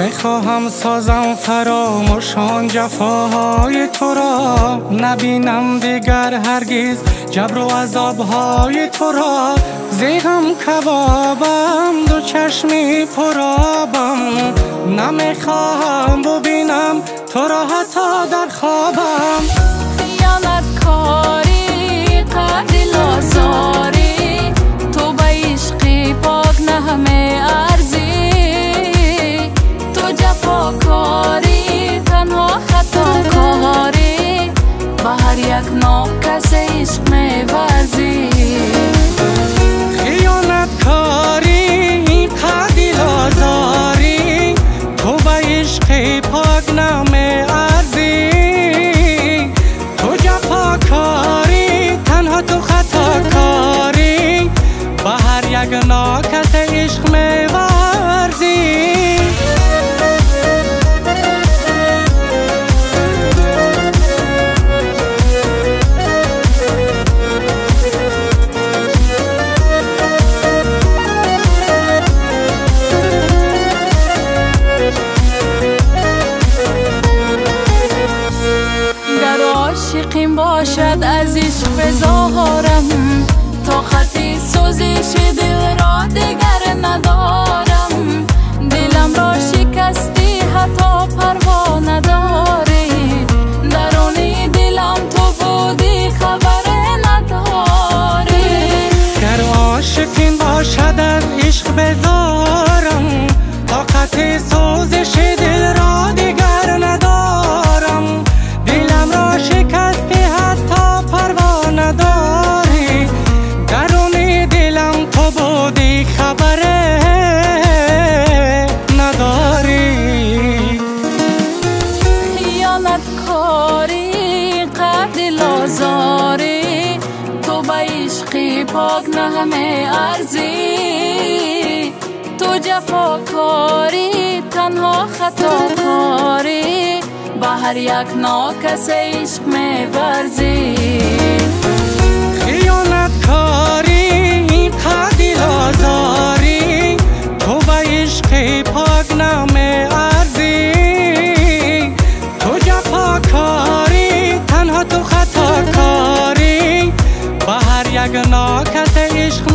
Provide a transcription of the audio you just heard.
Мехоҳам созам фаромӯшон ҷафоҳои туро, набинам дигар ҳаргиз ҷабру азобҳои туро. Зи ғам кабобам, ду чашми пуробам, намехоҳам бубинам туро ҳатто дар хобам. Хиёнаткорӣ, қадри лозорӣ, ту ба ишқи пок на меарзӣ. Ту ҷафокорӣ, танҳо хатокорӣ, ба ҳар як нокас ишқ меварзӣ. Хиёнаткорӣ, қадри лозорӣ, ту ба ишқи пок намеарзӣ. Ту ҷафокорӣ, танҳо ту хатокорӣ, ба ҳар як нокас ишқ меварзӣ. Гар ошиқим бошад аз ишқ безорам, тоқати сӯзиши дилро дигар надорам. Диламро шикастӣ, ҳатто парво надорӣ, даруни дилам ту будӣ, хабаре надорӣ. Гар ошиқим бошад аз ишқ безорам, тоқати сӯзиши дилро дигар надорам. Диламро шикастӣ, ҳатто парво надорӣ, даруни дилам ту будӣ, хабаре надорӣ. Хиёнаткорӣ, қадри лозорӣ, ту ба ишқи пок на меарзӣ. Ту ҷафокорӣ, танҳо хатокорӣ, ба ҳар як нокас ишқ меварзӣ. Хиёнаткорӣ, қадри лозорӣ, ту ба ишқи пок намеарзӣ. Ту ҷафокорӣ, танҳо ту хатокорӣ, ба ҳар як нокас ишқ